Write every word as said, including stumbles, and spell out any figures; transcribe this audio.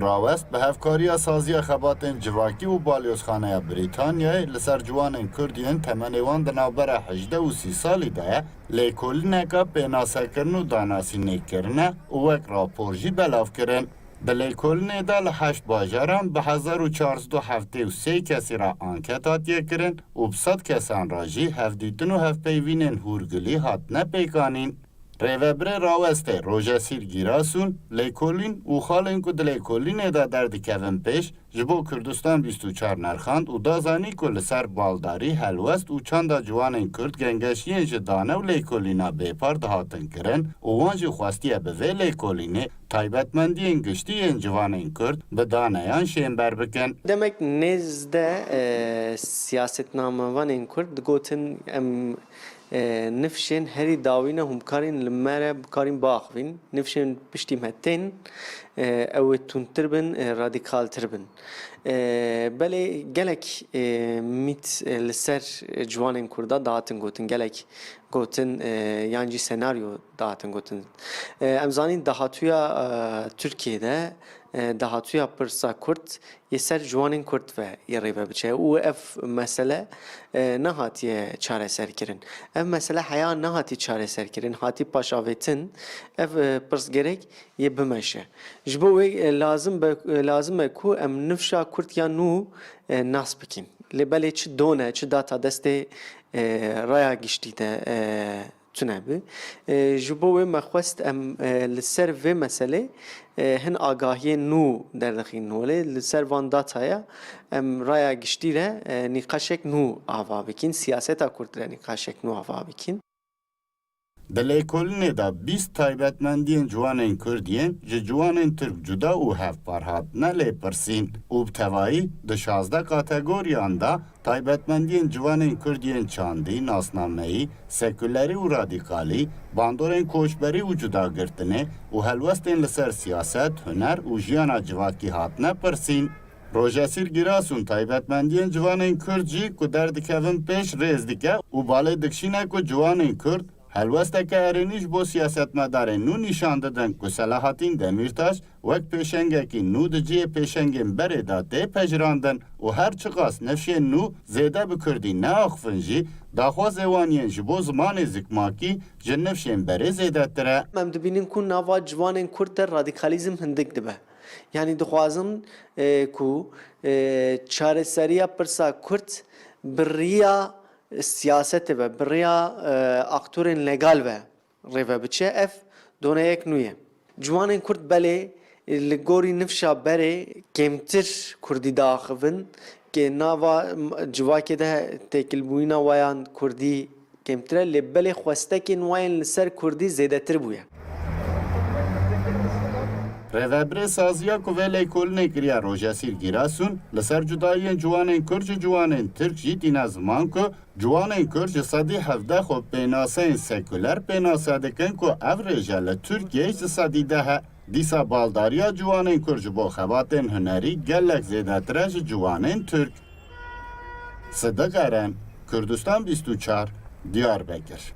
Rawest bi hevkariya Saziya Xebatên Civakî û Balyozxaneya Brîtanyayê li ser ciwanên Kurd yên temenê wan di navbera hejdeh û sî salî de ye, lêkolîneke pênasekirin û danasînê kirine û wek rapor jî belav kirin. Di lêkolînê de li heşt bajaran bi hezar û çar sed û heftê û sê kesî re anket hatiye kirin û bi sed kesan re jî hevdîtin û hevpeyvînên hûrgulî hatine pêkanîn. Rêvebirê Rawestê Rojesîr Gîrasun, lêkolîn û xalên ku di lêkolînê de derdikevin pêş, ji bo Kurdistan bîst û çar nerxand û da zanî ku li ser baldarî, helwest û çanda ciwanên Kurd gengeşiyên ji dane û lêkolîna bêpar dihatin kirin û wan jî xwestiye bi vê lêkolînê taybetmendiyên giştî yên ciwanên Kurd bi daneyan şênber bikin. Demek nêz de, e, siyasetnamevanên Kurd digotin, em, e, nifşên herî dawî ne hûn bikarîn li me re bikarîn biaxivîn. Nifşên piştî me tên, e, ew ê tundtir bin, e, radîkaltir bin. E, belê gelek, e, mît, e, li ser ciwanên Kurda dihatin gotin, gelek gotin, e, yan jî senaryo dihatin gotin. E, em zanîn dahatûya, e, Tirkiyê de, e, dahatûya pirsa Kurd yê ser ciwanên Kurd ve yê rê ve biçe û ev mesele, e, nehatiye çareserkirin. Ev mesele heya nehatî çareserkirin, hatî paşavêtin. Ev, e, pirsgirêk yê bimeşe. Ji bo wê, e, lazim be, e, lazim e ku em nifşa Kurd ya nû, e, nas bikin. Lê belê çi done, çi data destê, e, raya giştî de, e, tune bi. E, ji bo wê me xwest em, e, li ser vê meselê, e, hin agahiyên nû derdixînin holê. Li ser van dataya em raya giştî re, e, nîqaşek nû ava bikin, siyaseta Kurd re nîqaşek nû ava bikin. Di lêkolînê de bîst taybetmendiyên ciwanên Kurd yên ji ciwanên Tirk cuda û hevpar hatine lêpirsîn û bi tevayî di şazdeh kategoriyan de taybetmendiyên ciwanên Kurd yên çandî, nasnameyî, sekulerî û radîkalî, bandorên koçberî û cudagirtinê û helwestên li ser siyaset, huner û jiyana civakî hatine pirsîn. Rojesîr Gîrasun taybetmendiyên ciwanên Kurd jî ku derdikevin pêş rêz dike û balê dikişîne ku ciwanên Kurd helwesteke erênî ji bo siyasetmedarên nû nîşan didin ku Selahattin Demîrtaş wek pêşengekî nû di cihê pêşengên berê de tê pejirandin û her çiqas nifşên nû zêde bi kurdî neaxivin jî, daxwazê wan yên ji bo zimanê zikmakî ji nifşên berê zêdetir e. Em dibînin ku nava ciwanên Kurd de radîkalîzm hindik dibe. Yanî dixwazin, e, ku, e, çareseriya pirsa Kurd bi riya siyasetê ve, bi riya, e, aktorên legal ve rê ve biçe. Ev doneyek nû ye. Ciwanên Kurd belê, e, li gorî nifşa berê kêmtir Kurdî diaxivin, ke nava, m-, civakê de têkilbûyîna wayan Kurdî kêmtir e, lê belê xwestekên wan yên li ser Kurdî zêdetir bûye. Rêvebirê saziya ku vê lêkolînê kiriye Rojesîr Gîrasun, li ser cudayiyên ciwanên Kurd ji ciwanên Tirk jî tîne ziman ku ciwanên Kurd ji sedî hevdeh xwe pênaseyên sekuler pênase dikin ku ev rêje li Tirkiyeyê ji sedî deh e. Dîsa baldariya ciwanên Kurd ji bo xebatên hunerî gelek zêdetir e ji ciwanên Tirk. Sidiq Eren, Kurdistan bîst û çar, Diyarbekir.